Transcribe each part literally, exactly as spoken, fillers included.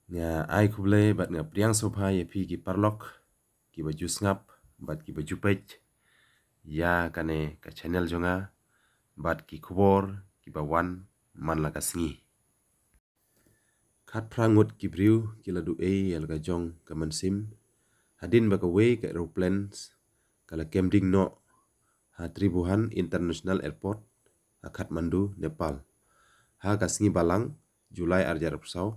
Nga ai khublei bad nga pdiang sngewbha ïa phi ki paralok kiba ju sngap bad kiba ju peit ïa kane ka channel jong nga bad ki khubor kiba wan man la ka sngi. Khatphra ngut ki briew ki la duh ei ïa la ka jong ka mynsiem hadien ba kawei ka aeroplane ka la kem ding noh ha Tribhuvan International Airport ha Kathmandu, Nepal, ha ka sngi Balang, July arhajar arphew saw.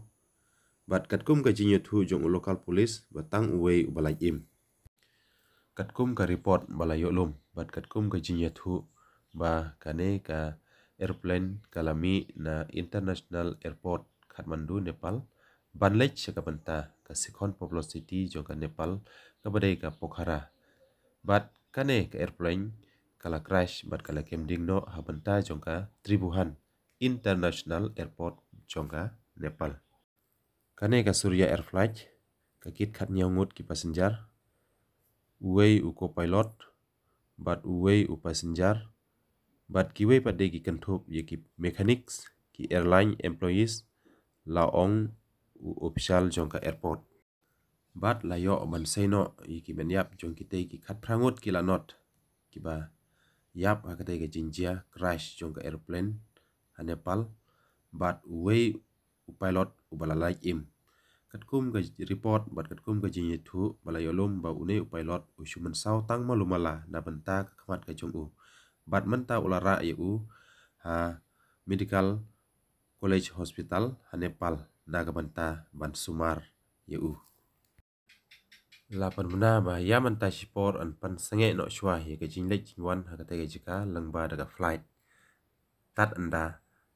Bad katkum ka jingïathuh jong u local police ba tang uwei uba lait im. Katkum ka report ba la ïoh lum bad katkum ka jingïathuh ba kane ka aeroplane ka la mih na International Airport Kathmandu, Nepal, ban leit sha ka bynta ka second populous city jong ka Nepal kaba dei ka Pokhara. Bad kane ka aeroplane ka la crash bad ka la kem ding noh ha bynta jong ka Tribhuvan International Airport jong ka Nepal. Kane ka Surya Air Flight ka kit khathynñiew ngut ki passenger, uwei u co-pilot bad uwei u passenger, bad kiwei pat de ki kynthup ïa ki mechanics, ki airline employees, la ong u official jong ka airport. Bad la ïoh ban sei noh ïa ki met ïap jong kitei ki khatphra ngut ki lanot kiba ïap ha katei ka jingjia crash jong ka aeroplane ha Nepal, bad uwei u pilot uba la lait im. Katkum ka report bad katkum ka jingïathuh ba la ïoh lum ba une u pilot u shu mynsaw tang malu mala na bynta ka khmat ka jong u. Bad mynta u la rah ïa u ha Medical College Hospital ha Nepal na ka bynta ban sumar ïa u. La pynbna ba ïa mynta shipor yn pynsangeh noh shuwa ïa ka jingleit jingwan ha katei ka jaka lyngba da ka flight. Tad ynda